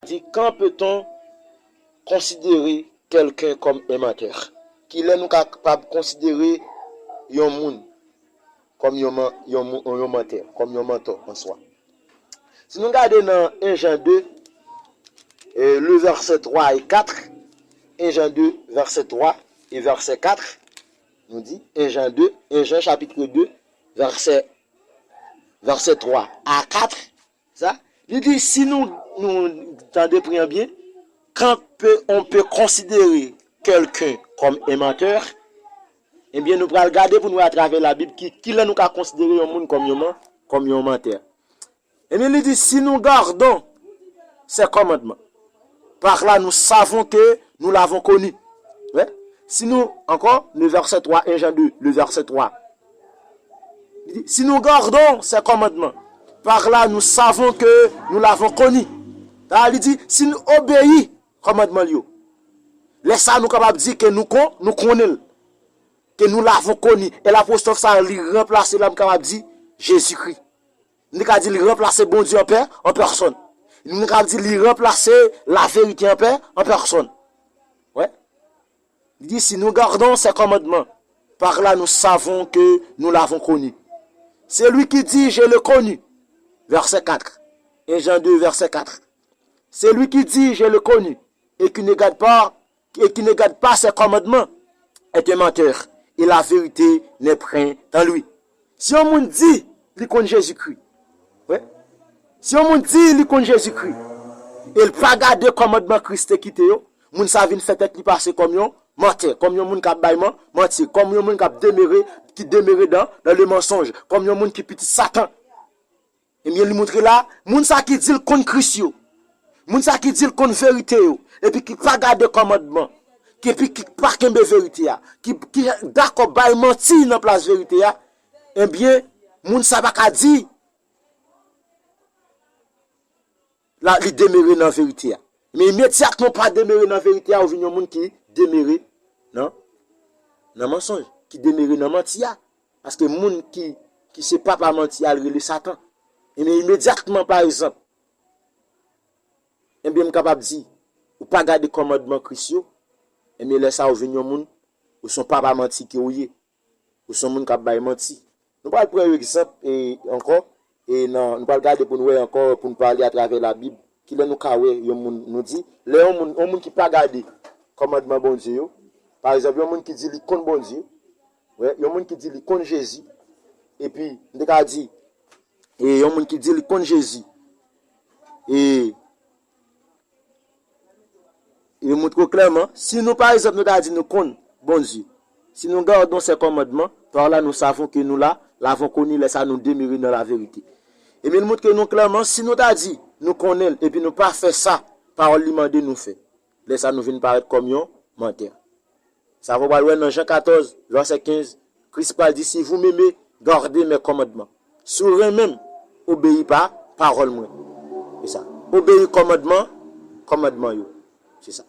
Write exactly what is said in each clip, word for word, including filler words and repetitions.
Di, quand peut-on considérer quelqu'un comme un menteur? Kilè nou kapab konsidere yon moun kòm yon, man- yon, mou- yon mantè, kòm yon mantò an swa? Si nou gade nan en Jan de, e, le vèsè twa e kat, en Jan de, vèsè twa e vèsè kat, nou di, en Jan de, en Jan chapit de, vèsè, vèsè twa a kat, sa, li di, si nou, nou tande, pran byen, quand peut, on peut considérer quelqu'un comme un menteur, ebyen, nou pral gade pou nou wè atravè Labib ki, kilè nou ka konsidere yon moun kòm yon, man- kòm yon mantè. Ebyen, li di, si nous gardons ses commandements, par là nous savons que nous l'avons connu. Wè. Si nou, ankò, le verset trois, en Jan de, le verset trois. Li di, si nous gardons ses commandements, par là nous savons que nous l'avons connu. Sa li di, si nou obeyi kòmandman l yo, lè sa nou kapab di ke nou kon, nou konnen l, ke nous l'avons connu. E lapostwòf sa, li ranplase la, m kapab di, Jezikri. Nou ka di li ranplase Bondye an pè, an pèsòn. Nou ka di li ranplase laverite an pè, an pèsòn. Wè. Li di, si nous gardons ses commandements, par là nous savons que nous l'avons connu. Celui qui dit, je le connu, verset quatre. En Jan de, verset quatre. Celui qui dit, je le connu, et qui ne garde pas, et qui ne garde pas ses commandements, est un menteur, et la vérité n'est point en lui. Si yon moun di li konn Jezikri, wè. Si yon moun di li konn Jezikri, e l pa gade kòmandman Kris te kite yo, moun sa vin fè tèt li pase kòm yon mantè, kòm yon moun k ap bay man-, manti, kòm yon moun k ap demere, ki demere dan, dan le mansonj, kòm yon moun ki pitit Satan. Ebyen, li montre la, moun sa ki di l konn Kris yo, moun sa ki di l konn verite yo, epi ki pa gade kòmandman, ki, epi ki pa kenbe verite a, ki, ki dakò bay manti nan plas verite a, ebyen, moun sa pa ka di la, li demere nan verite a. Men imedyatman w pa demere nan verite a, ou vin yon moun ki demere nan, nan mansonj, ki demere nan manti a. Paske moun ki, ki se papa manti a, l rele Satan. Ebyen, imedyatman, pa egzanp, ebyen, m kapab di, ou pa gade kòmandman Kris yo, ebyen, lè sa a, ou vin yon moun, ou se yon papa manti ke ou ye. Ou se yon moun k ap bay manti. Nou pral pran yon egzanp, e, ankò, e nan, nou pral gade pou nou wè ankò, pou nou pale atravè Labib, kilè nou ka wè yon moun, nou di, lè yon moun, yon moun ki pa gade kòmandman Bondye yo, pa egzanp, yon moun ki di li konn Bondye, wè, yon moun ki di li konn Jezi, epi, m te ka di, e yon moun ki di li konn Jezi, e Li montre w klèman, si nou, pa egzanp, nou ta di nou konn Bondye, si nous gardons ses commandements, par là nous savons que nous la, l'avons connu, lè sa nou demere nan laverite. Ebyen, li montre nou klèman, si nou ta di nou konnen l, epi nou pa fè sa pawòl li mande nou fè, lè sa nou vin parèt kòm yon mantè. Sa w pral wè nan Jan katòz, vèsè kenz, Kris pral di, si vous m'aimez, gardez mes commandements. Si w renmen m, obeyi pa pawòl mwen. Se sa. Obeyi kòmandman, kòmandman yo. Se sa.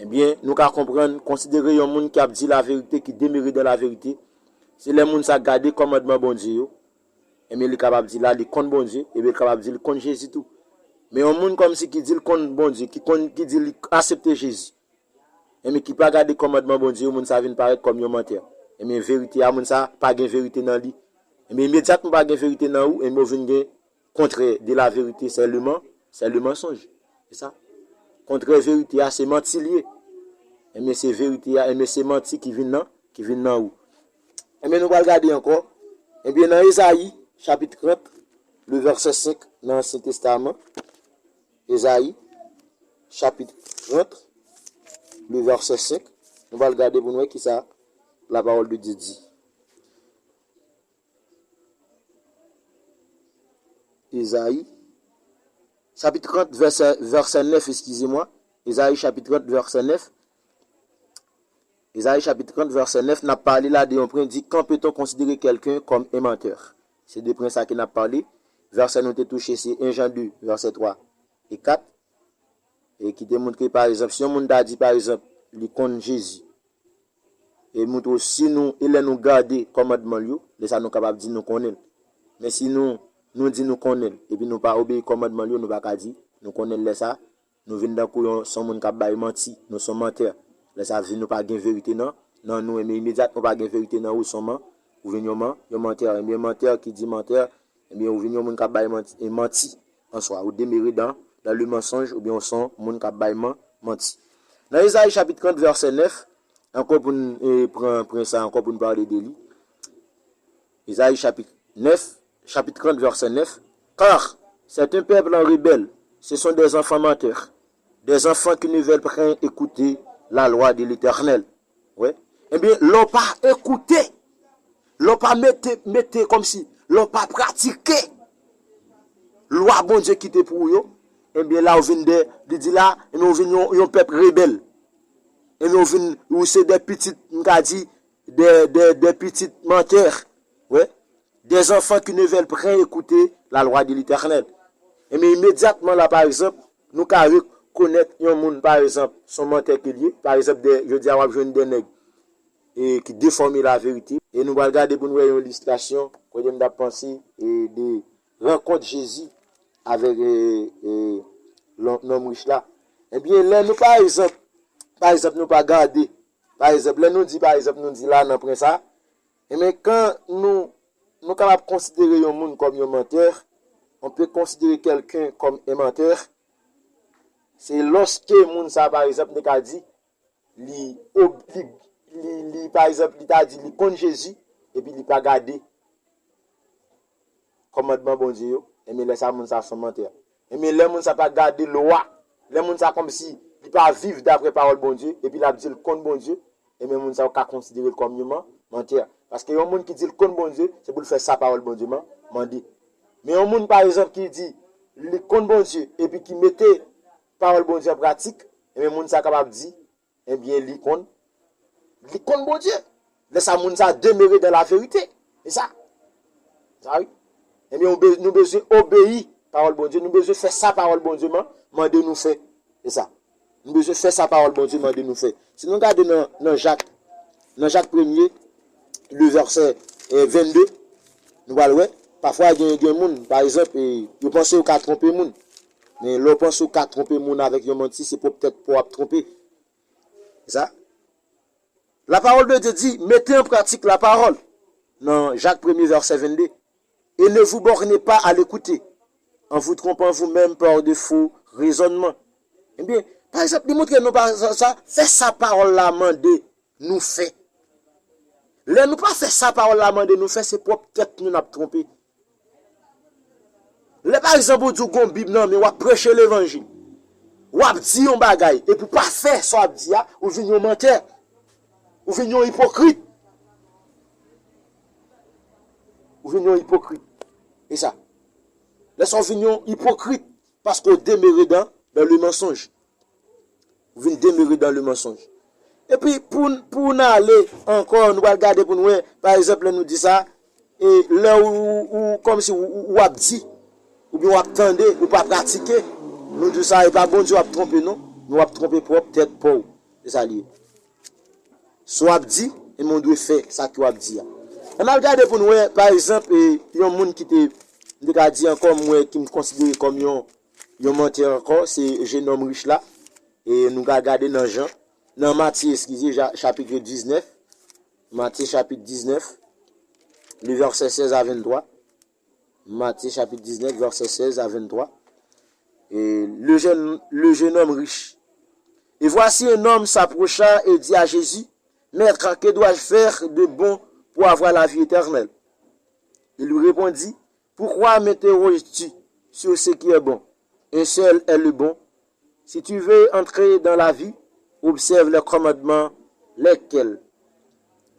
Ebyen, nou ka konprann, konsidere yon moun ki ap di laverite, ki demere dan laverite, se lè moun sa gade kòmandman Bondye yo, ebyen, li kapab di la, li konn Bondye, ebyen, li kapab di li konn Jezi tou. Men yon moun kòmsi ki di l konn Bondye, ki konn, ki di li aksepte Jezi, ebyen, ki pa gade kòmandman Bondye yo, moun sa vin parèt kòm yon mantè. Ebyen, verite a, moun sa pa gen verite nan li. Ebyen, imedyatman pa gen verite nan ou, ebyen, ou vin gen kontrè de laverite, c'est le men-, c'est le mensonge. Se sa. Kontrè verite a, se manti l ye. Ebyen, se verite a, ebyen, se manti ki vin nan, ki vin nan ou. Ebyen, nou pral gade ankò. Ebyen, nan Ezayi, chapit trant, le vèsè senk, nan Ansyen Testaman. Ezayi, chapit trant, le vèsè senk. Nou pral gade pou nou wè kisa la parole de Dieu di. Ezayi, chapit trant, vèsè, vèsè nèf, excusez-moi. Ezayi, chapit trant, vèsè nèf. Ezayi, chapit trant, vèsè nèf, n ap pale la de yon pwen, di, quand peut-on considérer quelqu'un comme un menteur? Se de pwen sa ke n ap pale. Vèsè nou te touche, se en Jan de, vèsè twa e kat. E ki te montre, pa egzanp, si yon moun ta di, pa egzanp, li konn Jezi, e montre w, si nou, e lè nou gade kòmandman l yo, lè sa nou kapab di nou konnen l. Men si nou, nou di nou konnen l, epi nou pa obeyi kòmandman l yo, nou pa ka di nou konnen l lè sa, nou vin tankou yon, se yon moun k ap bay manti, nou se yon mantè. Lè sa vin nou pa gen verite nan, nan nou, enben imedyatman ou pa gen verite nan ou, se yon man, ou vin yon man, yon mantè, enben mantè ki di mantè, enben ou vin yon moun k ap bay manti, e manti an swa, ou demere dan, dan le mansonj, oubyen ou se yon moun k ap bay man, manti. Nan Ezayi chapit trant vèsè nèf, ankò pou n, e, pran, pran sa ankò pou n pale de li. Ezayi chapit nèf, chapit trant vèsè nèf, car c'est un peuple rebelle, ce sont des enfants menteurs, des enfants qui ne veulent point écouter la loi de l'Éternel. Wè. Ebyen, lè w pa ekoute, lè w pa mete, mete kòmsi, lè w pa pratike lwa Bondye kite pou ou yo, ebyen, la ou vin de, li di la, ebyen, ou vin yon, yon pèp rebèl. Ebyen, ou vin, ou se de pitit, m ka di, de, de, de pitit mantè. Wè. Des enfants qui ne veulent point écouter la loi de l'Éternel. Ebyen, imedyatman la, pa egzanp, nou ka rekonèt yon moun, pa egzanp, se yon mantè ke l ye. Pa egzanp, de, jodi a, w ap jwenn de nèg, e, ki defòme laverite. E nou pral gade pou n wè yon ilistrasyon, kote m t ap panse, e, de rankont Jezi avèk, e, e, lòm, nonm rich la. Ebyen, lè nou, pa egzanp, pa egzanp, nou pa gade, pa egzanp, lè nou di, pa egzanp, nou di la nan pwen sa, ebyen, kan nou, nou kapab konsidere yon moun kòm yon mantè, on peut considérer quelqu'un comme un menteur, se lòske moun sa, pa egzanp, nou ka di, li, ob- li, li, li, pa egzanp, li ta di li konn Jezi, epi li pa gade kòmandman Bondye yo, enben lè sa moun sa se yon mantè. Enben lè moun sa pa gade lwa, lè moun sa kòmsi li pa viv daprè pawòl Bondye, epi l ap di l konn Bondye, enben moun sa yo ka konsidere l kòm yon man- mantè. Paske yon moun ki di l konn Bondye, se pou l fè sa pawòl Bondye man- mande. Men yon moun, pa egzanp, ki di li konn Bondye, epi ki mete pawòl Bondye an pratik, enben moun sa kapab di, ebyen, li konn, li konn Bondye. Lè sa, moun sa demere dan laverite. E sa, sa wi. Ebyen, ou be- nou bezwen obeyi pawòl Bondye. Nou bezwen fè sa pawòl Bondye man- mande nou fè. E sa. Nou bezwen fè sa pawòl Bondye mande nou fè. Si nou gade nan, nan Jak, nan Jak premye, le vèsè, e, vennde, nou pral wè, pafwa gen, gen moun, pa egzanp, e, yo panse yo ka twonpe moun. Men lè w panse w ka twonpe moun avèk yon manti, se pwòp tèt pa w w ap twonpe. E sa. La parole de Dieu dit, mettez en pratique la parole. Nan Jak premye vèsè vennde. Et ne vous bornez pas à l'écouter, en vous trompant vous-même par de faux raisonnements. Ebyen, pa egzanp, li montre nou pa sa, sa, fè sa pawòl la mande nou fè. Lè nou pa fè sa pawòl la mande nou fè, se pwòp tèt nou n ap twonpe. Lè pa egzanp ou di w gon Bib nan men w ap preche levanjil, w ap di yon bagay, epi w pa fè sa w ap di a, ou vin yon mantè, ou vin yon ipokrit. Ou vin yon ipokrit. E sa. Lè sa w vin yon ipokrit, paske w demere dan, dan le mansonj. Ou vin demere dan le mansonj. Epi pou, pou n ale ankò, nou pral gade pou n wè, pa egzanp, lè nou di sa, e lè ou, ou, ou kòmsi ou, ou, ou ap di, oubyen w ap tande, ou pa pratike, nou di sa, e pa Bondye w ap twonpe non, men w ap twonpe pwòp tèt pa w. Se sa li ye. Sa w ap di, ebyen w dwe fè sa ke w ap di a. Ann al gade pou n wè, pa egzanp, e, yon moun ki te, m te ka di ankò, m wè ki m konsidere kòm yon, yon mantè ankò, se jenòm rich la. E nou ka gade nan Jan, nan Matye, eskize, ja- chapit diznèf. Matye chapit diznèf, le vèsè sèz a venntwa. Matye chapit diznèf, vèsè sèz a venntwa. Et le jeune, le jeune homme riche. Et voici un homme s'approcha et dit à Jésus, Maître, que dois-je faire de bon pour avoir la vie éternelle? Il lui répondit, Pourquoi m'interroges-tu sur ce qui est bon? Un seul est le bon. Si tu veux entrer dans la vie, observe les commandements. Lesquels?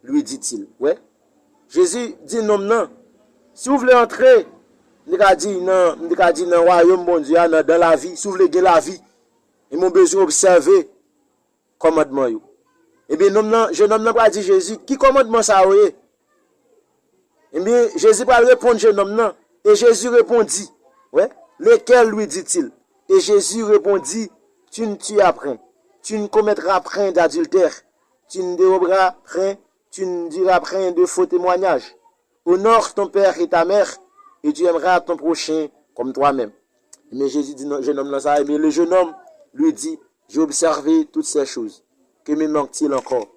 Lui dit-il. Wè. Jezi di nonm nan, si w vle antre, m te ka di nan, m te ka di nan wayòm Bondye a, nan, dan lavi, si w vle gen lavi, ebyen w bezwen obsève kòmandman yo. Ebyen, nonm nan, jennonm nan pral di Jezi, ki kòmandman sa yo ye? Ebyen, Jezi pral reponn jennonm nan. Et Jésus répondit, ouais, Lequel, lui dit-il? Et Jésus répondit, Tu ne tueras point, tu ne commettras point d'adultère, tu ne dérobras point, tu ne diras point de faux témoignages. Honore ton père et ta mère. et tu aimeras ton prochain comme toi-même. Ebyen, Jezi di jenòm nan sa, ebyen, le jeune homme lui dit, j'ai observé toutes ces choses. Que me manque-t-il encore?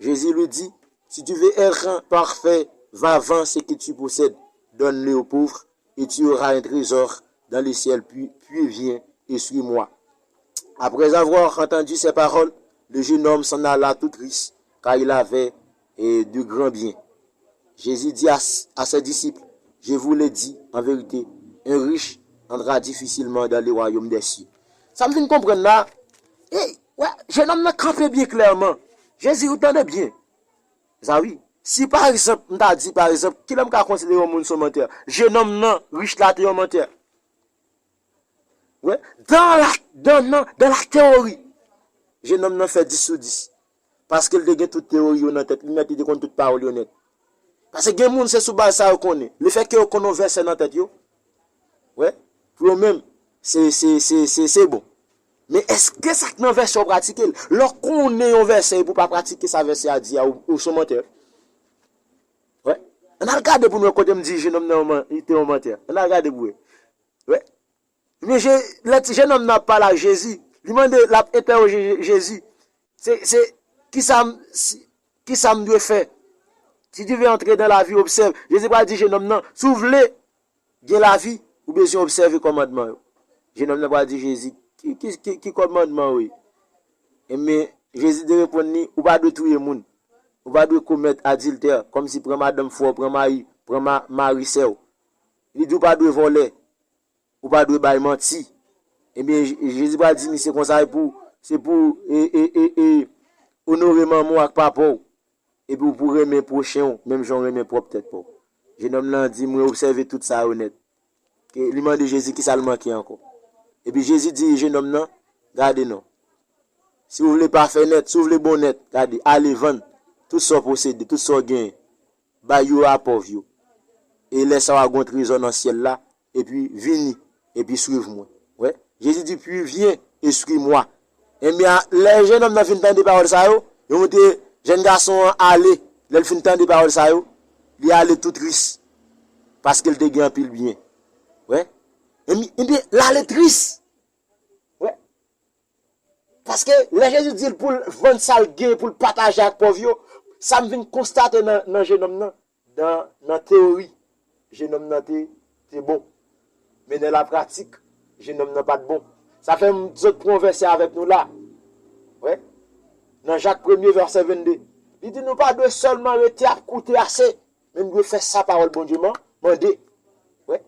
Jésus lui dit, si tu veux être parfait, va vends ce que tu possèdes, donne-le aux pauvres, et tu auras un trésor dans le ciel, puis, puis viens et suis-moi. Après avoir entendu ces paroles, le jeune homme s'en alla tout triste, car il avait, eh, de grands biens. Jésus dit à, à ses disciples, je vous le dis en vérité, un riche entrera difficilement dans le royaume des cieux. Sa m vin konprann la, e, wè, jenòm nan kanpe byen klèman. Jezi, ou tande byen. Sa wi. Si pa egzanp, m ta di pa egzanp, kilè m ka konsidere yon moun se yon mantè? Jenòm nan, rich la te yon mantè. Wè, dans la, dans, dans, dans la théorie, jenòm nan fè dis sou dis. Paske l te gen tout tewori yo nan tèt li nèt, li te konn tout pawòl yo nèt. Paske gen moun, se sou baz sa yo konnen. Lefètke yo konn yon vèsè nan tèt yo, wè, pou yo menm, se, se, se, se, se bon. Men èske sa k nan vèsè yo pratike l? Lè w konnen yon vèsè epi w pa pratike sa vèsè a di a, ou, ou se yon mantè. Wè. Ann al gade pou n wè kote m di jenòm nan yon man-, li te yon mantè. Ann al gade pou wè. Wè. Men Je-, lè ti jenòm nan ap pale ak Jezi, li mande, l ap entèwoje Je-, Jezi. Se, se, kisa m, si, kisa m dwe fè? Si tu veux entrer dans la vie, observe. Jezi pral di jenòm nan, si w vle gen lavi, ou bezwen obsève kòmandman yo. Jenòm nan pral di Jezi, ki, ki, ki, ki kòmandman yo ye? Ebyen, Jezi te reponn li, ou pa dwe touye moun. Ou pa dwe komèt adiltè, kòmsi pran madanm frè w, pran mayi, pran ma-, mari sè w. Li di, ou pa dwe vòlè. Ou pa dwe bay manti. Ebyen, Je-, Jezi pral di misye konsa, e pou, se pou, e, e, e, e, onore manman w ak papa w. Epi w pou renmen pwochen w, menm jan w renmen pwòp tèt pa w. Jenòm nan di, mwen obsève tout sa yo nèt. Ke li mande Jezi kisa l manke ankò. Epi Jezi di jenòm nan, gade non. Si w vle pafè nèt, si w vle bon nèt, gade, ale vann tout sa w posede, tout sa w genyen. Bay yo a pòv yo. E lè sa w a gen yon trezò nan syèl la, epi vini, epi swiv mwen. Wè, Jezi di, puis viens et suis-moi. Ebyen, lè jenòm nan fin tande pawòl sa yo, yo montre jèn gason an ale. Lè l fin tande pawòl sa yo, li ale tou tris. Paske l te gen anpil byen. Wè. Ebyen, ebyen, l ale tris. Wè. Paske lè Jezi di l pou l vann sa l gen, pou l pataje ak pòv yo, sa m vin konstate nan, nan jenòm nan, nan, nan teyori, jenòm nan te, te bon. Men nan lapratik, jenòm nan pa t bon. Sa fè m sot pran yon vèsè avèk nou la. Wè. Nan Jak premye, vèsè vennde. Li di nou pa dwe sèlman rete ap koute ase, men nou dwe fè sa pawòl Bondye man-, mande. Wè.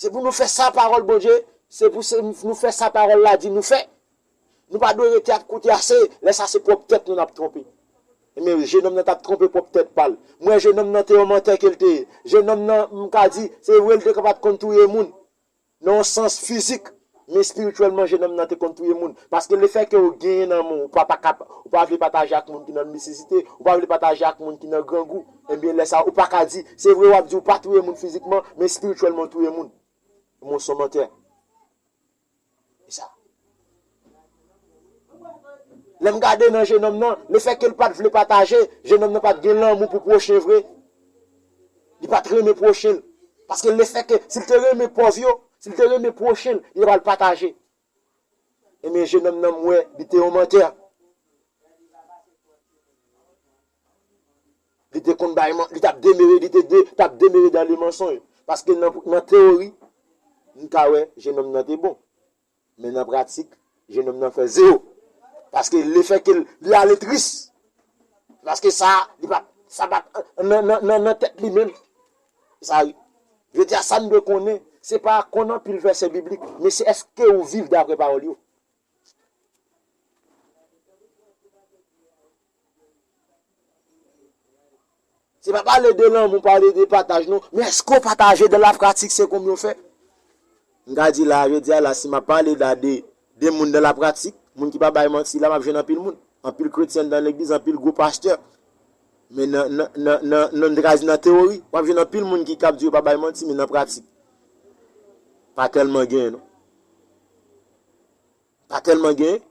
Se pou nou fè sa pawòl Bondye, se pou se, nou fè sa pawòl la di nou fè. Nou pa dwe rete ap koute ase, lè sa se pwòp tèt nou n ap twonpe. Men jenòm nan t ap twonpe pwòp tèt pa l. M wè jenòm nan te yon mantè ke l te ye. Jenòm nan, m ka di, se vre l te ka pa t konn touye moun. Nan yon sans fizik, men espirityèlman, jenòm nan te konn touye moun. Paske lefètke ou genyen nan men w, ou pa, pa ka, ou pa vle pataje ak moun ki nan nesesite, ou pa vle pataje ak moun ki nan grangou, ebyen, lè sa, ou pa ka di, se vre, w ap di ou pa touye moun fizikman, men espirityèlman, ou touye moun. Ou se yon mantè. E sa. Lè m gade nan jenòm nan, lefètke l pa t vle pataje, jenòm nan pa t gen lanmou pou pwochen vre. Li pa t renmen pwochen l. Paske lefètke, si l te renmen pòv yo, si l te renmen pwochen l, li te pral pataje. Ebyen, jenòm nan, m wè, li te yon mantè. Li te konn bay man-, li t ap demere, li te de-, t ap demere dans le mensonge. Paske nan, nan teyori, m ka wè, jenòm nan te bon. Men nan pratik, jenòm nan fè zewo. Paske lefètke l, li ale tris. Paske sa, li pa, sa pa t nan, nan, nan, nan tèt li menm. Sa, jodi a, sa n dwe konnen, se pa konn anpil vèsè biblik, men se èske ou viv daprè pawòl yo. Se pa pale de lanmou, pale de pataj, non. Men èske w pataje dans la pratique, se konbyen w fè? M ka di la, jodi a la, si m ap pale la de, de moun dans la pratique, moun ki pa bay manti la, m ap jwenn anpil moun. Anpil kretyen nan legliz, anpil gwo pastè. Men nan, nan, nan, nan, nan, m te ka di nan teyori, w ap jwenn anpil moun ki, k ap di yo pa bay manti, men nan pratik, pa tèlman genyen, non. Pa tèlman genyen,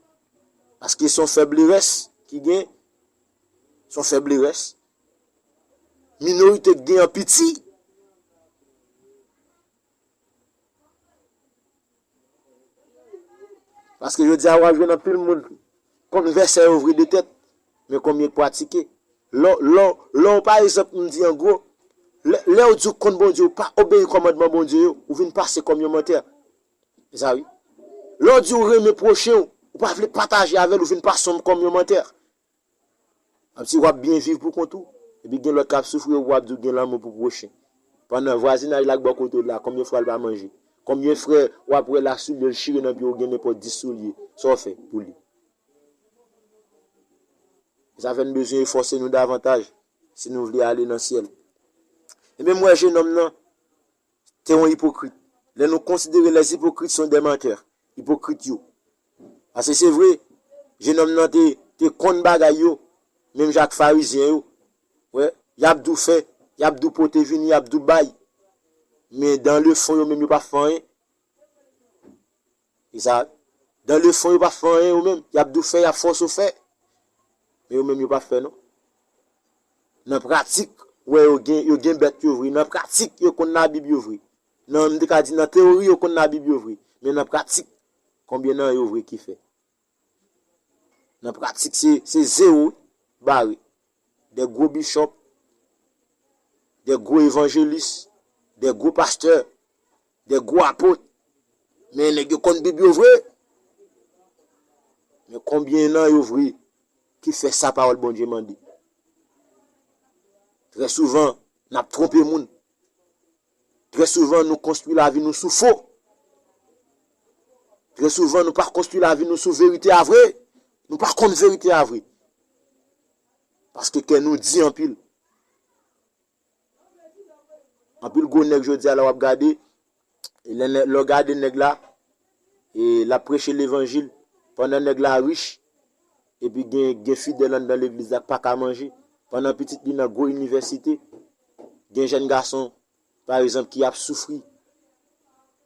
paske se yon fèb lerès ki genyen. Se yon fèb lerès. minorite k gen an piti. Paske jodi a w ap jwenn anpil moun konn vèsè yo vre de tèt, men konbyen k pratike? Lè, lè, lè w, pa egzanp, m di an gwo, lè, lè w di w konn Bondye, w pa obeyi kòmandman Bondye yo, ou vin pase kòm yon mantè. Se sa wi. Lè w di w renmen pwochen w, ou pa vle pataje avè l, ou vin pase kòm yon mantè. Kòmsi w ap byen viv pou kont ou, epi gen lòt k ap soufri, ou ap di w gen lanmou pou pwochen. Pandan vwazinaj la k bò kote w la, konbyen fwa l pa manje? Konbyen frè w ap wè la soulye l chire nan pye w, gen nenpòt dis soulye? Sa w fè pou li? Sa fè n bezwen efòse nou davantaj si nou vle ale nan syèl. Ebyen, m wè jenòm nan te yon ipokrit. Lè nou konsidere les hypocrites sont des menteurs, ipokrit yo. Paske se vre, jenòm nan te, te konn bagay yo, menm jan ak farizyen yo. Wè, y ap di w fè, y ap di w pote vini, y ap di w bay. Men dans le fond, yo menm yo pa fè anyen. E sa, dans le fond, yo pa fè anyen yo menm. Y ap di w fè, y ap fòse w fè. Men yo menm yo pa fè non. Nan pratik, wè yo gen, yo gen bèt yo vre. Nan pratik, yo konn Labib yo vre. Nan, m te ka di nan teyori, yo konn Labib yo vre. Men nan pratik, konbyen nan yo vre ki fè? Nan pratik, se, se zewo bare. De gwo bishop, de gwo evanjelis, de gwo pastè, de gwo apot. Men nèg yo konn Bib yo vre. Men konbyen nan yo vre ki fè sa pawòl Bondye mande? Trè souvan, n ap twonpe moun. Trè souvan, nou konstwi lavi nou sou fo. Trè souvan, nou pa konstwi lavi nou sou verite a vre. Nou pa konn verite a vre. Paske kè nou di anpil. Anpil gwo nèg jodi a la w ap gade, e lè, lè w gade nèg la, e l ap preche levanjil, pandan nèg la rich, epi gen, gen fidèl anndan legliz la k pa ka manje, pandan pitit li nan gwo inivèsite, gen jèn gason, pa egzanp, ki ap soufri.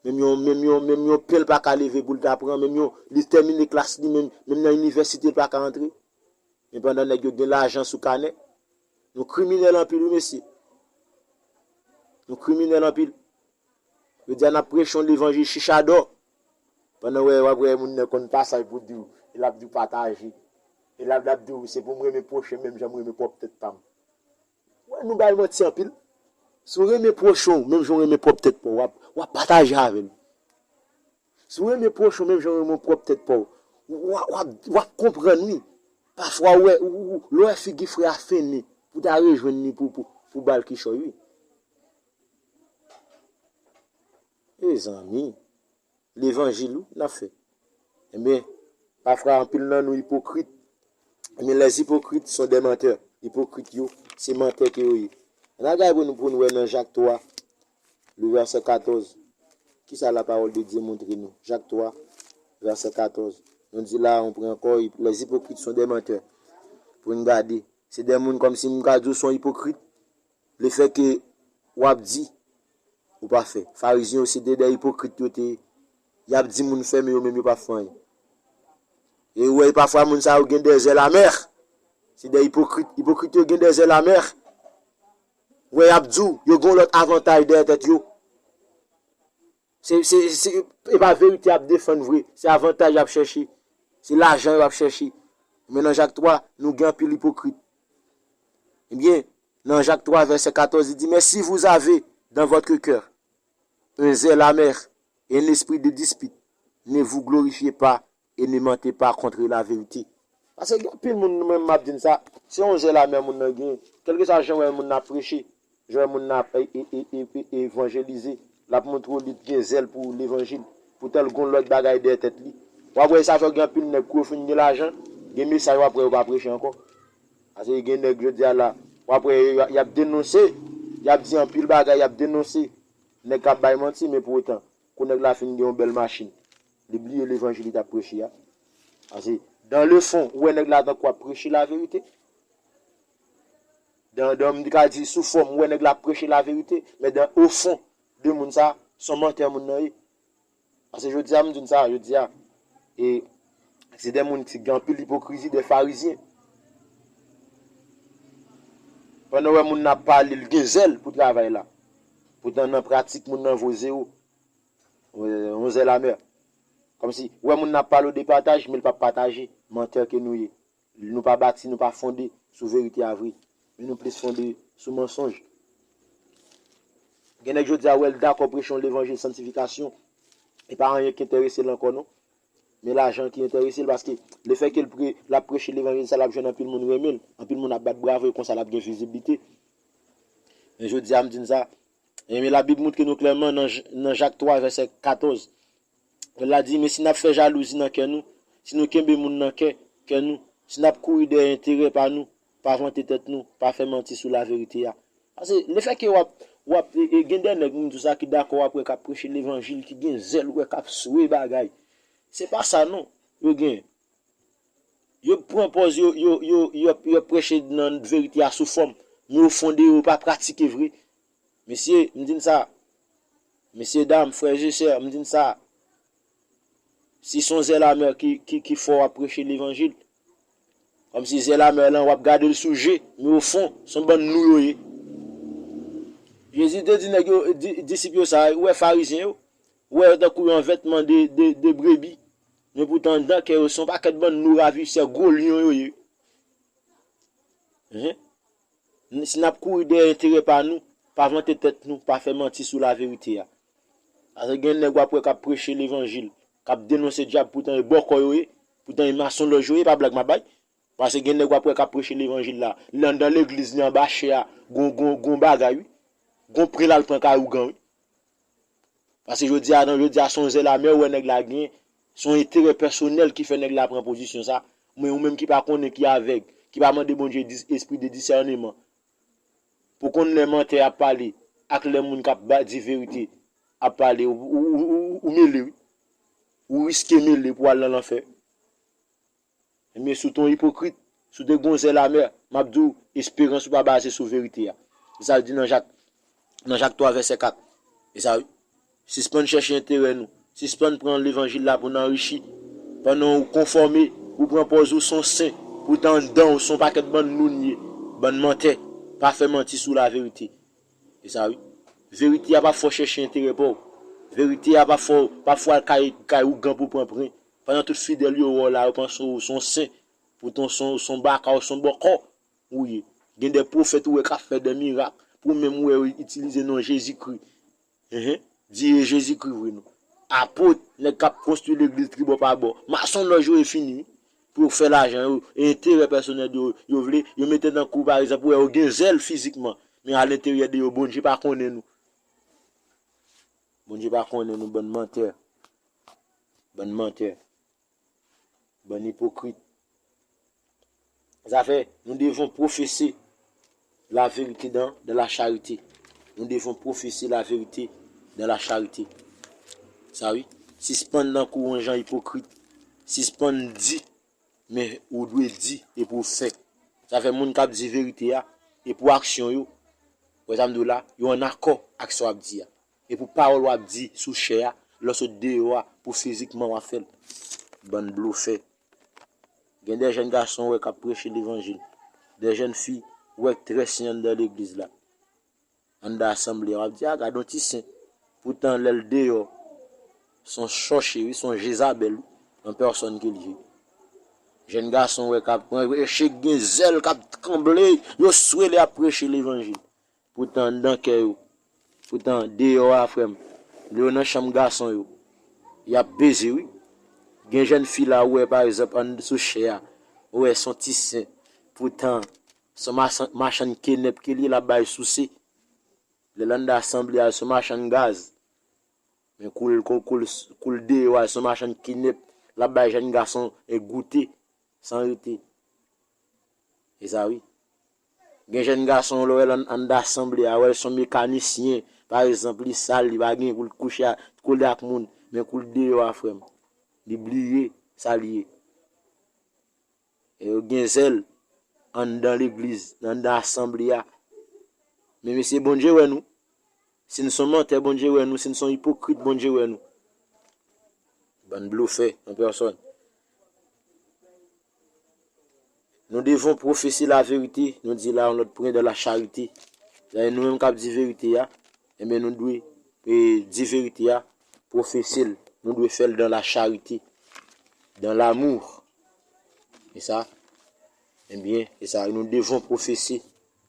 Menm yon, menm yon, menm yon pen l pa ka leve pou l ta pran, menm yon, li tèmine klas li, menm, menm nan inivèsite l pa ka antre. Men pandan nèg yo gen lajan sou kanè, nou kriminèl anpil, wi, mesye. Nou kriminèl anpil. Yo di a n ap preche yon levanjil chichadò. Pandan w wè, w ap wè moun nan konn pasaj pou di w, e l ap di w pataje. E l ap, l ap di w, se pou m renmen pwochen menm jan m renmen pwòp tèt pa m. Wè, nou bay manti anpil. Si w renmen pwochen w, menm jan w renmen pwòp tèt pa w, w ap, w ap pataje avè l. Si w renmen pwochen w, menm jan w renmen pwòp tèt pa w, w, w, w ap, w ap konprann, wi. Pafwa, w wè, ou, ou, lè w wè figi frè a fennen pou w ta rejwenn li pou, pou, pou w ba l kichòy, wi. Mezanmi, levanjil, wi, n ap fè. Ebyen, pafwa, anpil nan nou ipokrit. Ebyen, les hypocrites sont des menteurs. Ipokrit yo, se mantè ke yo ye. Ann al gade pou nou, pou nou wè nan Jak twa, le vèsè katòz. Kisa la pawòl de Dye montre nou? Jak twa, vèsè katòz. Nou di la, on pran ankò, les hypocrites sont des menteurs. Pou n gade. Se de moun kòmsi m ka di w se yon ipokrit. Lefètke w ap di, ou pa fè. Farizyen yo se de, de ipokrit yo te ye. Y ap di moun fè, men yo menm yo pa fè anyen. E ou wè, pafwa moun sa yo gen de zèl amè. Se de ipokrit. Ipokrit yo gen de zèl amè. Ou wè, y ap di w, yo gen yon lòt avantaj dèyè tèt yo. Se, se, se, e pa verite y ap defann vre. Se avantaj y ap chèche. Se lajan yo ap chèche. Men nan Jak twa, nou gen anpil ipokrit. Ebyen, nan Jak twa, vèsè katòz, li di, mais si vous avez dans votre cœur un zèle amer et un esprit de dispute, ne vous glorifiez pas et ne mentez pas contre la vérité. Paske gen anpil moun, mwen m ap di n sa, se yon zèl amè moun nan gen, kèlkeswa jan w wè moun nan ap preche, jan w wè moun nan ap e, e, e, e, e, evanjelize, l ap montre w li gen zèl pou levanjil, poutèt l gen yon lòt bagay dèyè tèt li. W ap wè sa fè gen anpil nèg kou yo fin gen lajan, gen mesaj w ap wè yo pa preche ankò. Paske gen nèg jodi a la, w ap wè y, y ap denonse, y ap di anpil bagay, y ap denonse nèg k ap bay manti, men pou otan, kou nèg la fin gen yon bèl machin, li bliye levanjil li t ap preche a. Paske, dans le fond, ou wè nèg la tankou ap preche laverite. Dan, dan, m te ka di sou fòm, ou wè nèg la ap preche laverite, men dan, au fond de moun sa, se yon mantè moun nan ye. Paske jodi a, m di n sa, jodi a, e, se de moun ki gen anpil ipokrizi, de farizyen. Pandan w wè moun nan ap pale, l gen zèl pou travay la. Poutan nan pratik, moun nan vo zewo. Yon zèl amè. Kòmsi, w wè moun nan ap pale w de pataj, men l p ap pataje. Mantè ke nou ye. Nou pa bati, nou pa fonde sou verite a vre. Men nou plis fonde sou mansonj. Gen nèg jodi a wè l dakò preche yon levanjil santifikasyon. E pa anyen ki enterese l ankò non. Men lajan ki enterese l, paske lefètke l pre, l ap preche levanjil sa, l ap jwenn anpil moun renmen l. Anpil moun ap bat bravo, e konsa l ap gen viziblite. Men jodi a, m di n sa. E men Labib montre nou klèman nan J-, nan Jak twa, vèsè katòz. La di, men si n ap fè jalouzi nan kè nou, si nou kenbe moun nan kè, kè nou, si n ap kouri dèyè enterè pa nou, pa vante tèt nou, pa fè manti sou laverite a. Paske lefètke w ap, w ap, e, e, gen de nèg, m di w sa, ki dakò, w ap wè k ap preche levanjil, ki gen zèl, w wè k ap swe bagay. Se pa sa non, yo gen. Yo pran pòz, yo, yo, yo, yo, yo preche nan verite a sou fòm, men o fon de yo, yo pa pratike vre. Mesye, m di n sa. Mesye dam, frè e sè, m di n sa. Si se yon zèl amè ki, ki, ki fè w ap preche levanjil, kòmsi zèl amè lan, w ap gade l sou je, men o fon, se yon bann lou yo ye. Jezi te di nèg yo, di, disip yo sa, ou wè farizyen yo, ou wè yo tankou yon vètman de, de, de brebi, men poutan anndan kè yo, se yon pakèt bann lou ravisè, gwo lyon yo ye. Hen? Si n ap kouri dèyè enterè pa nou, pa vante tèt nou, pa fè manti sou laverite a. Paske gen nèg w ap wè k ap preche levanjil, k ap denonse dyab, poutan e bòkò yo ye, poutan e masonlòj yo ye, pa blag m ap bay. Paske gen nèg w ap wè k ap preche levanjil la, li anndan legliz, li anba chè a, gon, gon, gon bagay, wi. Gon pre l al pran kay ougan, wi. Paske jodi a, nan jodi a, se yon zèl amè ou wè nèg la gen, se yon enterè pèsonèl ki fè nèg la pran pozisyon sa. Men ou menm ki pa konnen, ki avèg, ki pa mande Bondye dis-, espri de disèneman. Pou konn lè mantè ap pale, ak lè moun k ap ba, di verite ap pale, ou, ou, ou, ou, ou mele, wi. Ou riske mele pou al nan lanfè. Ebyen, si w te yon ipokrit, si w te gon zèl amè, m ap di w, esperans ou pa baze sou verite a. E sa l di nan Jak, nan Jak twa vèsè kat. E sa wi. Sispann chèche enterè nou. Sispann pran levanjil la pou n anrichi. Pandan w konfòme, ou pran pòz ou se yon sen, poutan anndan w se yon pakèt bann lou n ye, bann mantè. Pa fè manti sou laverite. E sa wi. Verite a p ap fè w chèche enterè pa w. Verite a p ap fè w, p ap fè w al kay, kay ougan pou pran pren. Pandan tout fidèl yo wè w la, yo panse w se yon sen. Poutan w se yon, se yon baka, w se yon bòkò ou ye. Gen de pwofèt ou wè k ap fè de mirak. Pou menm ou wè yo itilize non Jezikri. Enhen. Di e Jezikri vre non. Apot, nèg k ap konstwi legliz tribò pa bò. Masonlòj yo e fini wi. Pou yo fè lajan yo, e enterè pèsonèl yo, yo vle, yo mete nan kou, pa egzanp, ou wè yo gen zèl fizikman, men alenteryè de yo, Bondye pa konnen nou. Bondye pa konnen nou, bann mantè. Bann mantè. Bann ipokrit. Sa fè, nous devons professer la vérité dans, dans la charité. Nous devons professer la vérité dans la charité. Sa wi. Sispann nan kou yon jan ipokrit. Sispann di, men ou dwe di epi w fè. Sa fè moun k ap di verite a, e pou aksyon yo, wè sa m di w la, yo ann akò ak sa w ap di a. E pou pawòl w ap di sou chè a, lè w sot deyò a, pou fizikman w ap fè l. Bann blofè. Gen de jèn gason w wè k ap preche levanjil. De jèn fi w wè k trè sen anndan legliz la. Anndan asanble a, w ap di, a, gad yon ti sen. Poutan, lè l deyò, se yon chòche, wi, se yon Jezabèl, wi, an pèsòn ke l ye. Jèn gason w wè k ap preche, gen zèl k ap tranble, yo swe lè y ap preche levanjil. Poutan anndan kè yo, poutan deyò a, frè m, lè yo nan chanm gason yo, y ap beze, wi. Gen jèn fi la, ou wè, pa egzanp, ann sou chè a, ou wè, se yon ti sen. Poutan, se yon machann, machann kenèp ke l ye, l ap bay souse. Lè l anndan asanble a, se yon machann gaz. Men kou l, kou, kou l, kou l deyò a, se yon machann kenèp, l ap bay jèn gason e goute, san rete. E sa wi. Gen jèn gason, lè w wè l ann, anndan asanble a, wè l se yon mekanisyen, pa egzanp, li sal, li pa gen pou l kouche a, kole ak moun, men kou l deyò a, frè m, li bliye sa l ye. E yo gen zèl anndan legliz, anndan asanble a. Men mesye, Bondye wè nou. Si n se yon mantè, Bondye wè nou. Si n se yon ipokrit, Bondye wè nou. Bann blofè an pèsòn. Nous devons professer la vérité, nou di la yon lòt pwen, dans la charité. Sètadi nou menm k ap di verite a, enben nou dwe e, di verite a, pwofese l. Nou dwe fè l dans la charité, dans l'amour. E sa, enben, e sa, nous devons professer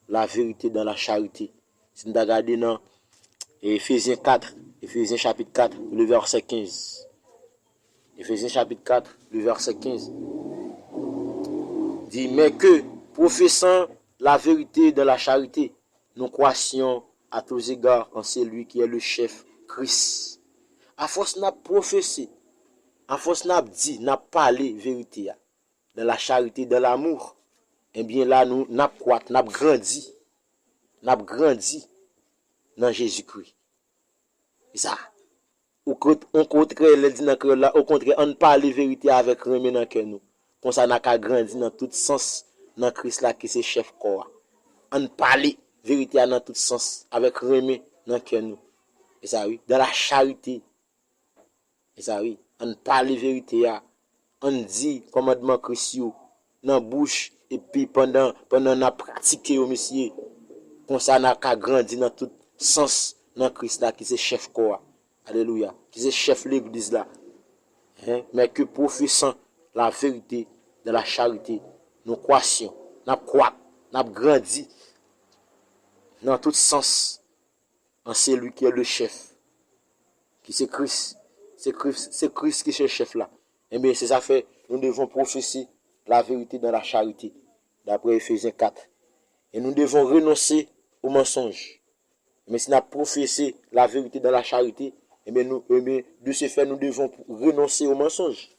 la vérité dans la charité. Si n ta gade nan Efezyen kat, Efezyen chapit kat, le vèsè kenz. Efezyen chapit kat, le vèsè kenz. Di, mais que, professant la vérité dans la charité, nous croissions à tous égards en celui qui est le chef, Christ. Afòs n ap pwofese, afòs n ap di, n ap pale verite a, dans la charité, dans l'amour, ebyen la nou, n ap kwak, n ap grandi, n ap grandi nan Jezikri. E sa, okontrè, lè l di nan kreyòl la, okontrè, ann pale verite a avèk renmen nan kè nou. Konsa n a ka grandi nan tout sans nan Kris la ki se chèf kò a. Ann pale verite a nan tout sans avèk renmen nan kè nou. E sa wi, dans la charité. E sa wi, ann pale verite a. Ann di kòmandman Kris yo nan bouch, epi pandan, pandan n ap pratike yo, mesye, konsa n a ka grandi nan tout sans nan Kris la ki se chèf kò a. Alelouya. Ki se chèf legliz la. Hein? Mais que professant la vérité dans la charité, nous croissions, n ap kwak, n ap grandi nan tout sans en celui qui est le chef, ki se Kris. Se Kris, se Kris ki se chèf la. Enben, se sa fè, nous devons professer la vérité dans la charité, d'après Éphésiens quatre. Et nous devons renoncer au mensonge. Men si n ap pwofese la verite dans la charité, enben, nou, enben, de ce fait, nous devons renoncer au mensonge.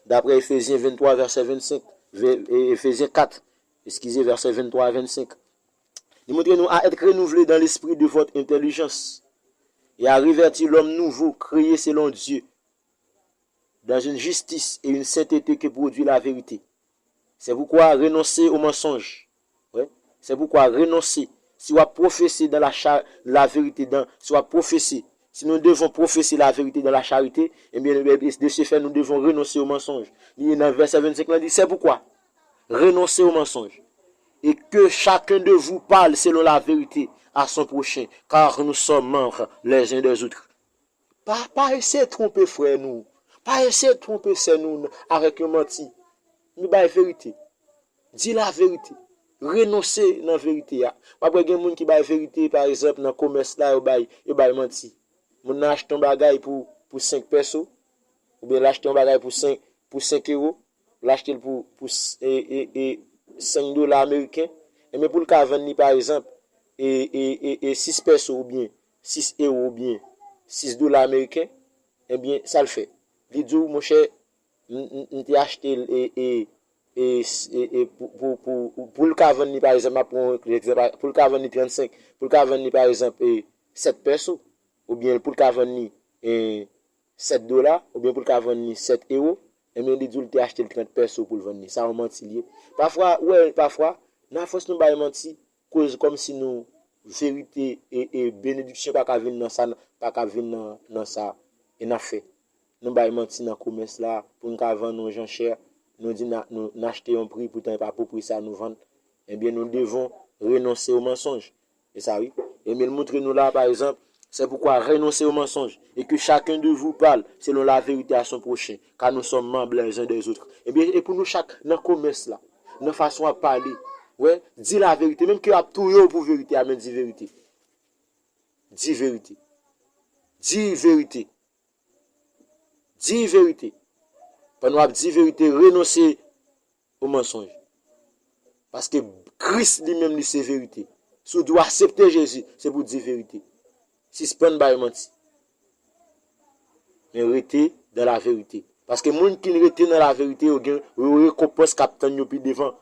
D'après Éphésiens vingt-trois, verset vingt-cinq, ve- e, Éphésiens quatre, excusez, verset vingt-trois à vingt-cinq. Li montre nou à être renouvelés dans l'esprit de votre intelligence et à revêtir l'homme nouveau, créé selon Dieu, dans une justice et une sainteté que produit la vérité. C'est pourquoi renoncer au mensonge. Ouais. C'est pourquoi renoncer. Si w ap pwofese dans la cha- la vérité, dans, si w ap pwofese, si nous devons professer la vérité dans la charité, eh bien, de ce fait, nous devons renoncer au mensonge. Li nan vèsè vennsenk lan di, c'est pourquoi renoncer au mensonge et que chacun de vous parle selon la vérité à son prochain, car nous sommes membres les uns des autres. Pa, pa eseye twonpe frè nou. Pa eseye twonpe sè nou avèk yon manti. Nou bay verite. Di la verite. Renonse nan verite a. W ap wè gen moun ki bay verite, pa egzanp, nan komès la, yo bay, yo bay manti. Moun nan achte yon bagay pou, pou senk pèso, oubyen l achte yon bagay pou senk, pou senk ewo, l achte l pou, pou s- e, e, e senk dola ameriken, enben pou l ka vann li, pa egzanp, e, e, e, e sis pèso oubyen sis ewo oubyen sis dola ameriken, enben, sa l fè? Li di w, monchè, m, m, m te achte l e, e, e, s- e, e pou, pou, pou, pou l ka vann li, pa egzanp, m ap pran yon egzanp, pou l ka vann li trannsenk, pou l ka vann li, pa egzanp, e sèt pèso, oubyen pou l ka vann li e sèt dola, oubyen pou l ka vann li sèt ewo, enben, li di w li te achte l trant pèso pou l vann li. Sa yon manti l ye. Pafwa, w wè, pafwa, nan fòs nou bay manti, koz kòmsi nou, verite e, e benediksyon pa ka vin nan sa, pa ka vin nan, nan sa, e n ap fè. Nou bay manti nan komès la, pou n ka vann yon jan chè, nou di n a- nou, n achte yon pri, poutan e pa pou pri sa nou vann. Ebyen, nous devons renoncer au mensonge. E sa wi. Ebyen, l montre nou la, pa egzanp, c'est pourquoi renoncer au mensonge et que chacun de vous parle selon la vérité à son prochain, car nous sommes membres les uns des autres. Ebyen, e pou nou chak nan komès la, nan fason w ap pale, wè, di la verite, menm ke y ap touye w pou verite a, men di verite. Di verite. Di verite. Di verite. Pandan w ap di verite, renonse au mensonge. Paske Kris li menm li se verite. Si w di w aksepte Jezi, se pou w di verite. Sispann bay manti. Men rete dans la vérité. Paske moun ki rete nan la verite, yo gen yon rekonpans k ap tann yo pi devan.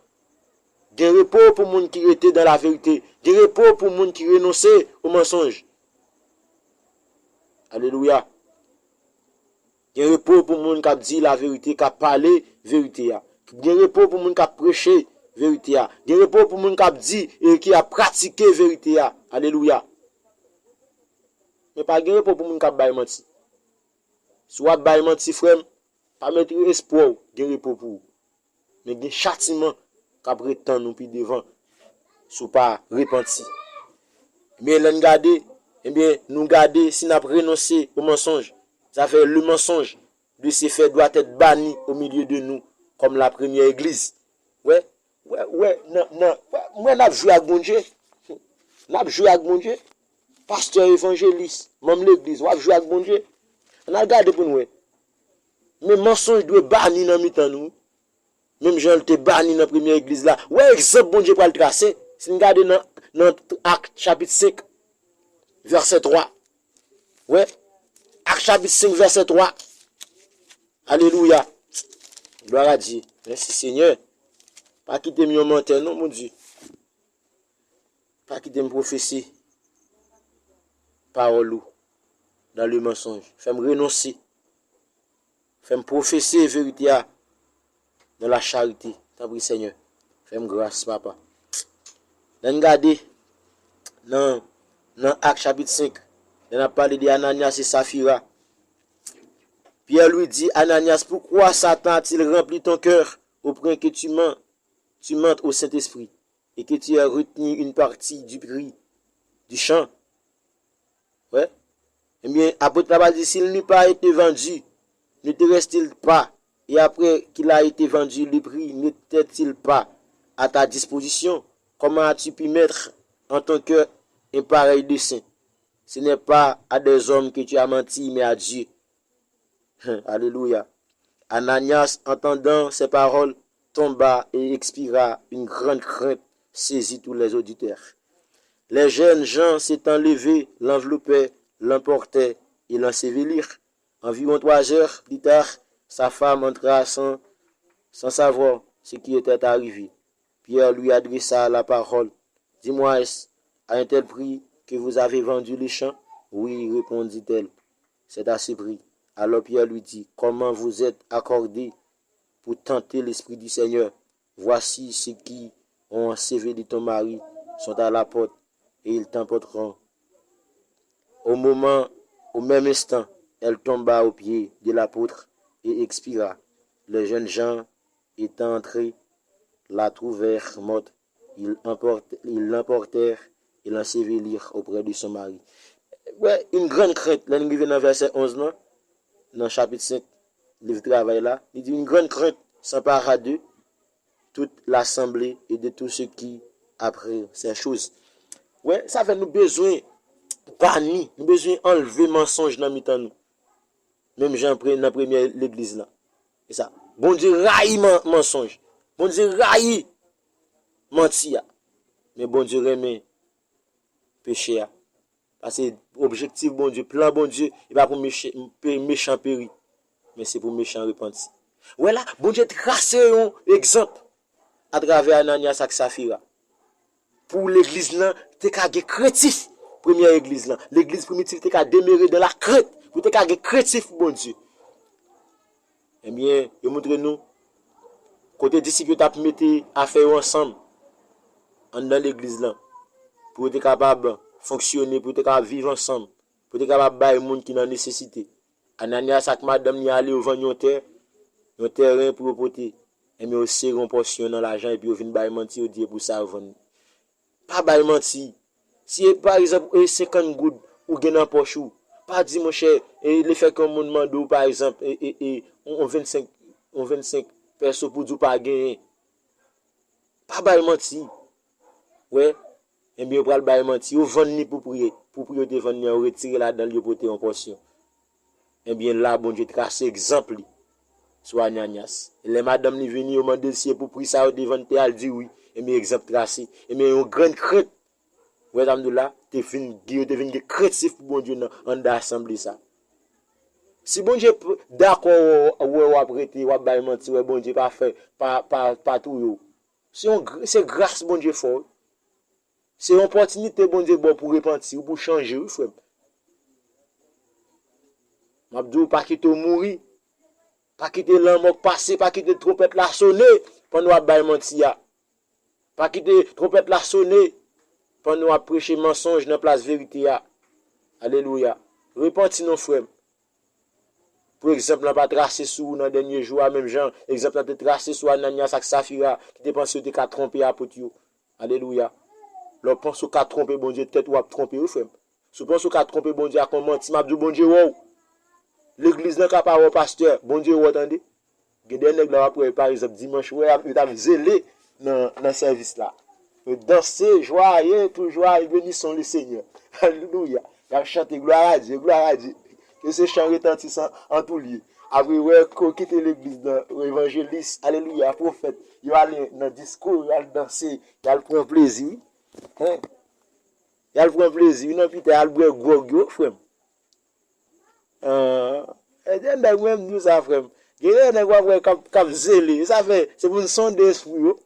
Gen repo pou moun ki rete dans la vérité. Gen repo pou moun ki renonse au mensonge. Alelouya. Gen repo pou moun k ap di laverite, k ap pale verite a. Gen repo pou moun k ap preche verite a. Gen repo pou moun k ap di e ki ap pratike verite a. Alelouya. Men pa gen repo pou moun k ap bay manti. Si w ap bay manti, frè m, pa mete espwa w gen repo pou ou. Men gen chatiman k ap ret tann ou pi devan si w pa repanti. Men lè n gade, ebyen, nou gade si n ap renonse o mansonj. Sa fè le mensonge de ce fait doit être banni au milieu de nous comme la première église. Wè, wè, wè, nan, nan, wè, mwen n ap jwe ak Bondye. N ap jwe ak Bondye. Pastè, evanjelis, manm legliz, w ap jwe ak Bondye. Ann al gade pou n wè. Men mansonj dwe bani nan mitan nou. Menm jan l te bani nan premye legliz la. Wè egzanp Bondye pral trase. Si n gade nan, nan Ak chapit senk, vèsè twa. Wè. Ak chapit senk, vèsè twa. Alelouya. Glwa a Dye. Mèsi, Senyè. Pa kite m yon mantè, non, Bondye. Pa kite m pwofese pawòl ou dans le mensonge. Fè m renonse. Fè m pwofese verite a dans la charité. Tanpri, Senyè. Fè m gras, papa. Lè n gade nan, nan Ak chapit senk, lè n ap pale de Ananyas e Safira, Pierre lui dit, Ananias, pourquoi Satan a-t-il rempli ton cœur au point que tu mens, tu mentes au Saint-Esprit et que tu as retenu une partie du prix du champ? Wè. Ebyen, apot la pa di, s'il n'eût pas été vendu, ne t'aurait-il pas, et après qu'il a été vendu, le prix n'était-il pas à ta disposition? Comment as-tu pu mettre en ton cœur un pareil dessein? Ce n'est pas à des hommes que tu as menti, mais à Dieu. Alelouya. Ananias, entendant ces paroles, tomba et expira. Une grande crainte saisit tous les auditeurs. Les jeunes gens s'étant levés, l'enveloppaient, l'emportaient et l'ensevelirent. Environ trois heures plus tard, sa femme entra sans, sans savoir ce qui était arrivé. Pierre lui adressa la parole. Dis-moi, est-ce à un tel prix que vous avez vendu le champ? Oui, répondit-elle, c'est à ce prix. Alors Pierre lui dit, comment vous êtes accordés pour tenter l'Esprit du Seigneur? Voici ceux qui ont enseveli ton mari sont à la porte et ils t'emporteront. Au moment, au même instant, elle tomba aux pieds de l'apôtre et expira. Les jeunes gens étant entrés, la trouvèrent morte. Ils emporte-, ils l'emportèrent et l'ensevelirent auprès de son mari. Wè, une grande crainte, lè n rive nan vèsè onz lan, nan chapit senk liv Travay la, li di, une grande crainte s'empara de toute l'assemblée et de tous ceux qui apprirent ces choses. Wè, sa fè nou bezwen bani, nou bezwen anlve mansonj nan mitan nou. Menm jan pre-, nan premye legliz lan. E sa. Bondye rayi man-, mansonj. Bondye rayi manti a. Men Bondye renmen peche a. Paske objektif Bondye, plan Bondye, e pa pou meche-, pe-, mechan peri. Men se pou mechan repanti. Wè la, Bondye trase yon egzanp atravè Ananyas ak Safira. Pou legliz lan te ka gen krentif, premye legliz lan. Legliz primitif te ka demere dans la crainte, pou te ka gen krentif pou Bondye. Ebyen, yo montre nou kote disip yo t ap mete afè yo ansanm anndan legliz lan, pou yo te kapab fonksyone, pou yo te kapab viv ansanm, pou yo te kapab bay moun ki nan nesesite. Ananyas ak madanm li ale, yo vann yon tè, yon teren pou yo pote. Ebyen, yo sere yon pòsyon nan lajan epi yo vin bay manti, yo di e pou sa yo vann li. Pa bay manti. Si, pa egzanp, e senkant goud ou gen nan pòch ou, pa di, monchè, e lefètke yon moun mande w, pa egzanp, e, e, e, yon, yon vennsenk, yon vennsenk pèso pou di w pa genyen. Pa bay manti. Wè, ebyen, yo pral bay manti. Yo vann li pou pri, pou pri yo te vann li an, yo retire ladan l, yo pote yon pòsyon. Ebyen, la, Bondye trase egzanp li sou Ananyas. E lè madanm li vini, yo mande l si e pou pri sa yo te vann tè a, l di wi. Ebyen, egzanp trase. Ebyen, yon grenn krent, wè sa m di w la, te vin, yo te vin gen krentif pou Bondye nan, anndan asanble sa. Si Bondye p-, dakò wè, wè w ap rete, w ap bay manti, wè Bondye pa fè, pa, pa, pa touye w. Se yon gr-, se gras Bondye fè w. Se yon opòtinite Bondye ba w pou repanti w, pou chanje, wi, frè m. M ap di w, pa kite w mouri. Pa kite lanmò k pase, pa kite twonpèt la sone pandan w ap bay manti a. Pa kite twonpèt la sone pandan w ap preche mansonj nan plas verite a. Alelouya. Repanti non, frè m. Pou egzanp lan pa trase sou ou nan dènye jou a, menm jan egzanp lan te trase sou Ananyas ak Safira, ki te panse yo te ka twonpe apot yo. Alelouya. Lè w panse w ka twonpe Bondye, tèt ou ap twonpe, wi, frè m. Si w panse w ka twonpe Bondye ak yon manti, m ap di w Bondye wè w. Legliz lan ka pa wè w, pastè, Bondye wè w, tande. Gen de nèg la w ap wè, pa egzanp, dimanch, wè, yo t ap zele nan, nan sèvis la. Yo danse, jwaye, tou jwaye, bénissons le Seigneur. Alelouya. Y ap chante, gloire à Dieu, gloire à Dieu. Ke se chan retantisan an tou lye. Apre, wè, ko kite legliz nan, evanjelis, alelouya, pwofèt, yo ale nan disko, yo al danse, y al pran plezi, wi. Hen? Y al pran plezi, wi, nan pita, y al bwè gwòg yo, frè m. Ah, e de nèg mwen m di w sa, frè m. Gen de nèg w ap wè k ap, k ap zele. E sa fè, se pou n sonde espri yo.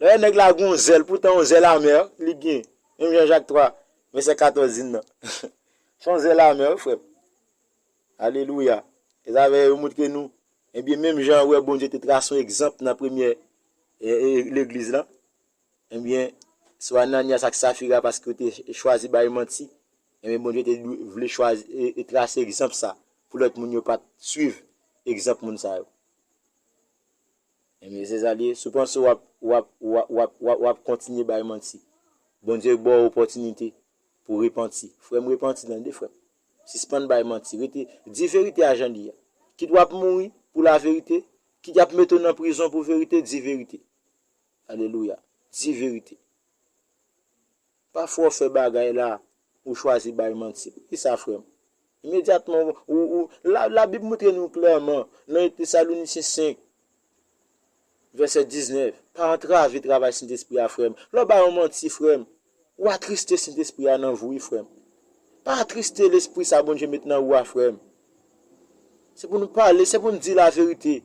Lè nèg la gen yon zèl, poutan yon zèl amè, li gen. Menm Jan Jak twa, vèsè katòz di n nan. Se yon zèl amè, wi, frè m. Alelouya. E sa fè yo montre nou, ebyen, menm jan wè Bondye te trase yon egzanp nan premyè, e, e, legliz lan. Ebyen, sou Ananyas ak Safira, paske yo te chwazi bay manti, ebyen, Bondye te dwe, vle chwazi, e, e trase egzanp sa, pou lòt moun yo pa t swiv egzanp moun sa yo. Ebyen, se sa l ye, si w panse w ap, w ap, w ap, w ap, w ap, w ap kontinye bay manti, Bondye ba w opòtinite pou w repanti. Frè m, repanti, tande, frè m. Sispann bay manti. Rete, di verite a jan li ye a. Kit w ap mouri pou laverite, kit y ap mete w nan prizon pou verite, di verite. Alelouya. Di verite. Pafwa w fè bagay la, ou chwazi bay manti. Poukisa, frè m? Imedyatman, ou, ou, la, Labib montre nou klèman, nan Tesalonisyen senk, vèsè diznèf, pa antrave travay Sentespri a, frè m. Lè w bay yon manti, frè m, w atriste Sentespri a nan vi w, wi, frè m. Pa atriste Lespri sa Bondye met nan ou a, frè m. Se pou nou pale, se pou nou di laverite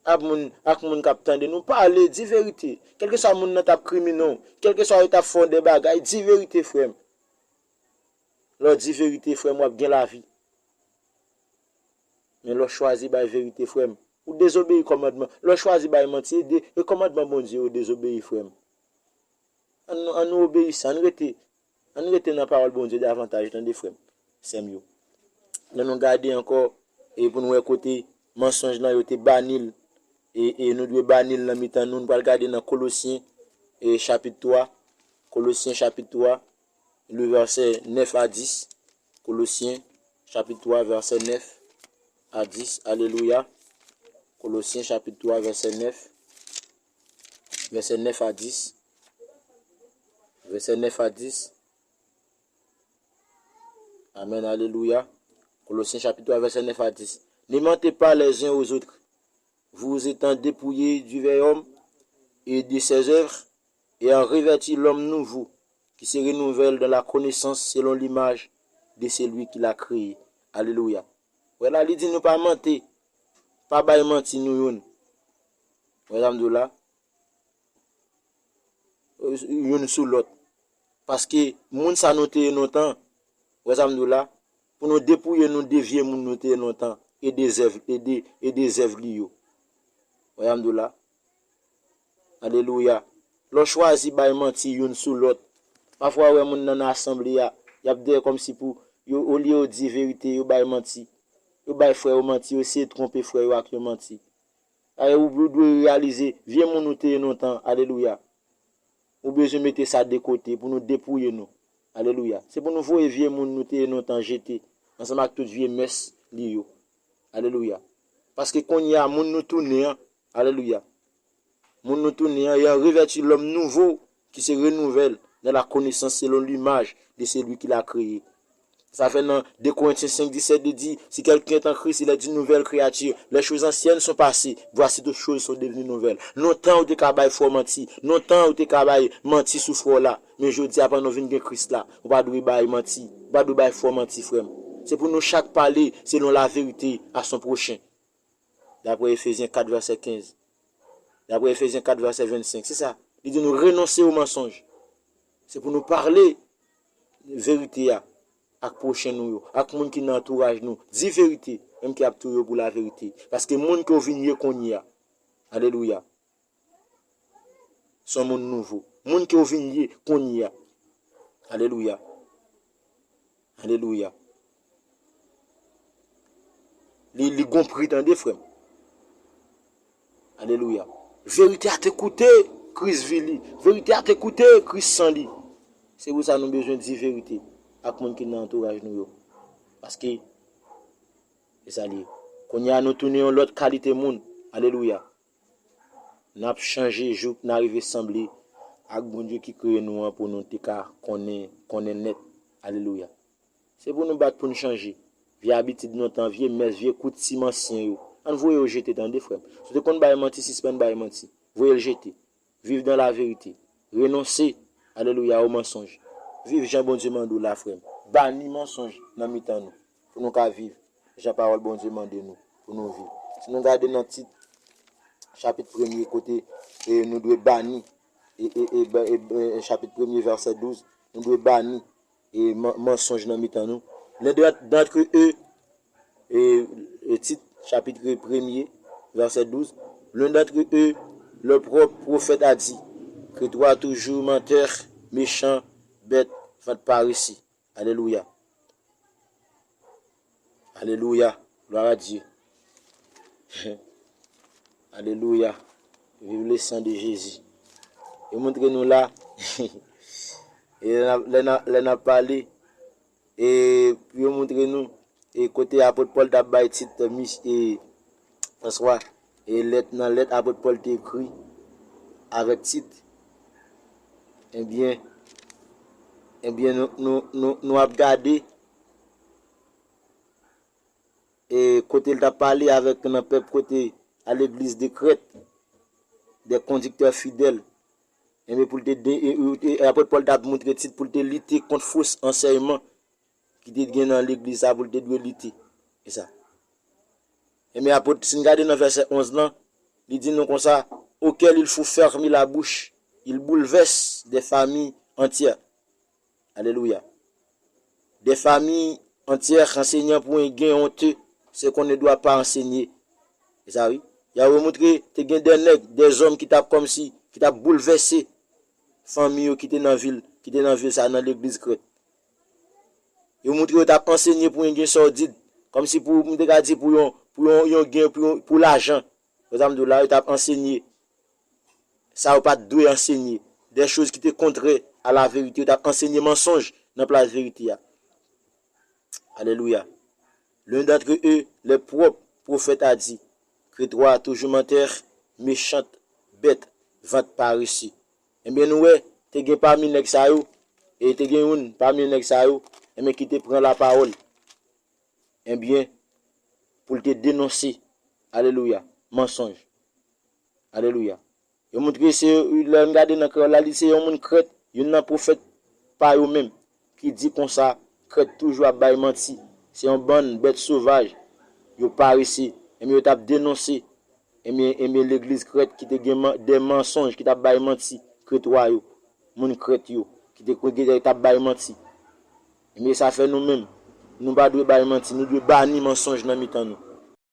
ak moun, ak moun k ap tande nou. Pale, di verite. Kèlkeswa moun nan t ap krimine w, kèlkeswa yo t ap fè w de bagay, di verite, frè m. Lè w di verite, frè m, w ap gen lavi. Men lè w chwazi bay verite, frè m, ou dezobeyi kòmandman. Lè w chwazi bay manti, e de, e kòmandman Bondye yo dezobeyi, frè m. Ann, ann nou obeyisan, ann rete, ann rete nan pawòl Bondye davantaj, tande, frè m, sè m yo. Lè nou gade ankò, e pou nou wè kote mansonj lan yo te bani l, e, e nou dwe bani l nan mitan nou, nou pral gade nan Kolosyen, e chapit twa, Kolosyen chapit twa, li vèsè nèf a dis. Kolosyen chapit twa, vèsè nèf a dis. Alelouya. Kolosyen chapit twa, vèsè nèf. Vèsè nèf a dis. Vèsè nèf a dis. Amèn, alelouya. Kolosyen chapit twa, vèsè nèf a dis. Ne mentez pas les uns aux autres, vous étant dépouillés du vieil homme et de ses œuvres, et en revêtis l'homme nouveau, qui se renouvelle dans la connaissance selon l'image de celui qui l'a créé. Alelouya. Wè la, li di nou pa manti, pa bay manti nou youn. Wè sa m di w la? Youn sou lòt. Paske moun sa nou te ye lontan, wè sa m di w la, pou nou depouye nou de vye moun nou te ye lontan, e de zèv, e de, e de zèv li yo. Wè sa m di w la? Alelouya. Lè w chwazi bay manti youn sou lòt, pafwa w wè moun nan, nan asanble a, y ap dèyè kòmsi pou yo, olye yo di verite, yo bay manti. Yo bay frè yo manti, yo eseye twonpe frè yo ak yon manti. Dayè, ou, ou dwe reyalize, vye moun ou te ye lontan, alelouya. Ou bezwen mete sa de kote pou nou depouye nou. Alelouya. Se pou nou voye vye moun nou te ye lontan jete, ansanm ak tout vye mès li yo. Alelouya. Paske kounye a, moun nou tounen an, alelouya. Moun nou tounen an, et en revêtis l'homme nouveau, qui se renouvelle dans la connaissance selon l'image de celui qui l'a créé. Sa fè nan de Korentyen senk disèt, li di, si quelqu'un est en Christ, il est une nouvelle créature. Les choses anciennes sont passées, voici toutes choses sont devenues nouvelles. Lontan ou te ka bay frè w manti, lontan ou te ka bay manti sou frè w la, men jodi a pandan w vin gen Kris la, ou pa dwe bay manti, ou pa dwe bay frè w manti, frè m. Se pou nou chak pale selon laverite a son pwochen. Daprè Efezyen kat vèsè kenz. Daprè Efezyen kat vèsè vennsenk. Se sa. Li di nou renonse o mansonj. Se pou nou pale verite a ak pwochen nou yo, ak moun ki nan antouraj nou. Di verite, menm ki ap touye w pou laverite. Paske moun ke w vin ye kounye a. Alelouya. Se yon moun nouvo. Moun ke w vin ye kounye a. Alelouya. Alelouya. Li, li gon pri, tande, frè m. Alelouya. Verite a te koute Kris vi li. Verite a te koute Kris san li. Se pou sa nou bezwen di verite ak moun ki nan antouraj nou yo. Paske, se sa li ye. Kounye a, nou tounen yon lòt kalite moun. Alelouya. N ap chanje jouk n a rive sanble ak Bondye ki kreye nou an pou nou te ka konnen, konnen nèt. Alelouya. Se pou nou bat pou n chanje. Vye abitid nou antan, vye mès, vye koutim ansyen yo. Ann voye yo jete, tande, frè m. Si w te konn bay manti, sispann bay manti. Voye l jete. Viv dan laverite. Renonse, alelouya, o mansonj. Viv jan Bondye mande w la, frè m. Bani mansonj nan mitan nou. Pou nou ka viv jan pawòl Bondye mande nou pou nou viv. Si nou gade nan Tit, chapit premye, kote e, nou dwe bani, e, e, e, e, e, chapit premye, vèsè douz, nou dwe bani e, man- mansonj nan mitan nou. L'un d'entre eux, et, et Tit, chapitre premier, verset douze, l'un d'entre eux, leur propre prophète, a dit, Crée-toi toujours menteur, méchant, bête, vent paresseux. Alelouya. Alelouya. Gloire à Dieu. Alelouya. Vive le sang de Jésus. Yo montre nou la. E lè n ap, lè n ap, lè n ap pale, e pou yo montre nou, e kote apot Pòl t ap bay Tit, mis-, e, oswa, e lèt, nan lèt apot Pòl te ekri avèk Tit, ebyen, ebyen, nou, nou, nou, nou ap gade, e kote l t ap pale avèk nan pèp kote, à l'église de Crète, des conducteurs fidèles. Ebyen, pou l te de, e, e, e, apot Pòl t ap montre Tit pou l te lite kont fo ansèyman ki te gen nan legliz sa, pou l te dwe lite. E sa. Ebyen, apot, si n gade nan vèsè onz lan, li di nou konsa, auquel il faut fermer la bouche, il bouleverse des familles entières. Alelouya. Des familles entières enseignant pour un gain honteux ce qu'on ne doit pas enseigner. E sa, wi. Y a montre, te gen de nèg, de zòm ki t ap kòmsi, ki t ap boulvèse fanmi yo ki te nan vil, ki te nan vil sa, nan legliz Krèt. Yo montre yo t ap ansenye pou yon gen sòdid, kòmsi pou, m te ka di pou yon, pou yon, yon gen, pou yon, pou lajan. Wè sa m di w la, yo t ap ansenye sa yo pa t dwe ansenye, des choses qui étaient contraires à la vérité, yo t ap ansenye mansonj nan plas verite a. Alelouya. L'un d'entre eux, leur propre prophète, a dit, Crée-toi toujours menteur, méchante bête, vent paresseux. Ebyen, nou wè, te gen pami nèg sa yo, e te gen youn pami nèg sa yo, ebyen, ki te pran lapawòl. Ebyen, pou l te denonse, alelouya, mansonj. Alelouya. Yo montre se, lè n gade nan kreyòl la, li se yon moun Krèt, youn nan pwofèt pa yo menm, ki di konsa, Krèt toujou ap bay manti. Se yon bann bèt sovaj, yo parese, ebyen, yo t ap denonse, ebyen, ebyen, legliz Krèt ki te gen man- de mansonj, ki t ap bay manti, Kretwa yo, moun Krèt yo, ki te, ki te t ap bay manti. Ebyen, sa fè nou menm, nou pa dwe bay manti, nou dwe bani mansonj nan mitan nou.